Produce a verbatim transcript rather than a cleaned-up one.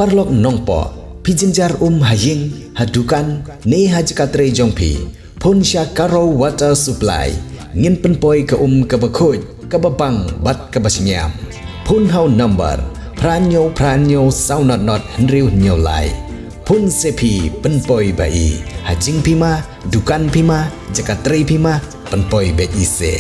Paralok Nongpoh, phi jynjar um ha ïing, ha dukan, ne ha jaka trei jong phi, phone sha Garo Water Supply, ngin pynpoi ka um kaba khuid, kaba bang bad kaba shngiam. Phone ha u number phra hynñiew phra hynñiew saw not not hynriew hynñiew lai. Phone se phi, pynpoi ba-i. Ha jingphi ma, dukan phi ma, jaka trei phi ma, pynpoi beit i se.